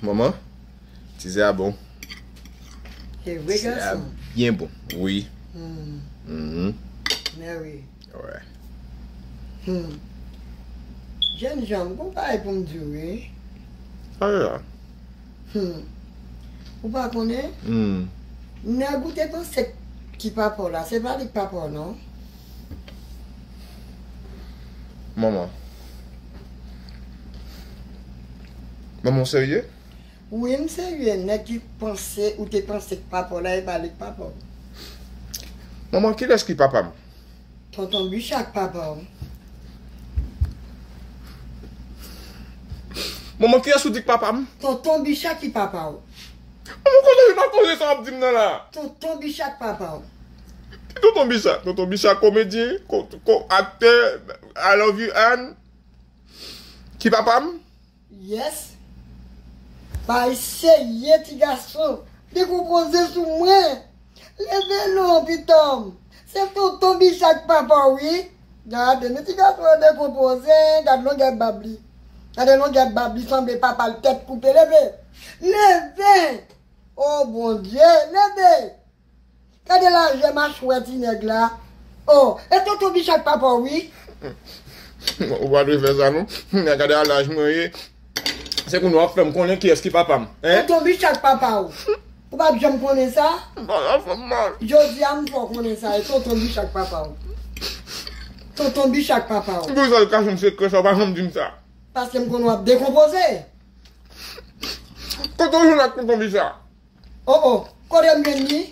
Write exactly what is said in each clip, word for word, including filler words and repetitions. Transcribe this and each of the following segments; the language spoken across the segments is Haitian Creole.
Manman, tizè a bon. Se vre, gason. Byen bon, wi. Hmm. Mèwi. Wè. Hmm. Jènjan, m gon bagay pou m di w, wi. Ala. Hmm. Ou pa konnen? Hmm. Nèg ou te panse ki papa w la, se pa li k papa w, non? Manman. Manman, w serye? Wi, m serye. Nèg ki panse, ou te panse k papa w la, e pa li k papa w. Manman, kilès ki papa m? Tonton Bicha k papa w. Manman, kilès ou di k papa m? Tonton Bicha ki papa w. Manman, kote w pa koze sa w ap di m nan la? Tonton Bicha k papa w. Tonton Bicha, Tonton Bicha komedyen, ko, ko, aktè, I love you, Ann. Ki papa m? Yes. Bay serye, ti gason. Dekonpoze sou mwen. Leve non, pitom. Se Tonton Bicha k papa w, wi. Gade, men ti gason an dekonpoze, gade longè bab li. Gade longè bab li, sanble papa l tèt koupe. Leve. Leve. Oh, Bondye, leve. Gade lajè machwè ti nèg la. Oh, e Tonton Bicha k papa w, wi. Ou pa dwe fè sa, non. Gade a laj mwen ye. Se kounye a w ap fè m konnen kiyès ki papa m. Hein? Tonton Bicha k papa w. Ou pa t janm konnen sa? Bagay fè m mal. Jodi a, m fè w konnen sa, e Tonton Bicha k papa w. Tonton Bicha k papa w. Poukisa w kache m sekrè sa, w pa janm di m sa? Paske m konnen w ap dekonpoze. Kote w jwenn ak Tonton Bicha? Oh, oh, kote m jwenn li?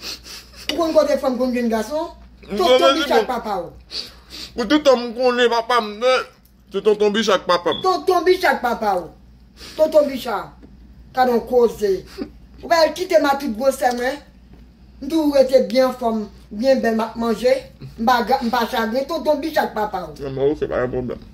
Ou konn kote fanm konn jwenn gason? Tonton Bicha k papa w. Pou tout tan m konnen papa m, men, se Tonton Bicha k papa m. Tonton Bicha k papa w. Tonton Bicha. Gade yon koze. Ou pa kite m a tout gwosè mwen. M toujou rete byen anfòm, byen bèl, m ap manje. M pa gra-, m pa chagren. Tonton Bicha k papa w. Manman, ok, pa gen pwoblèm.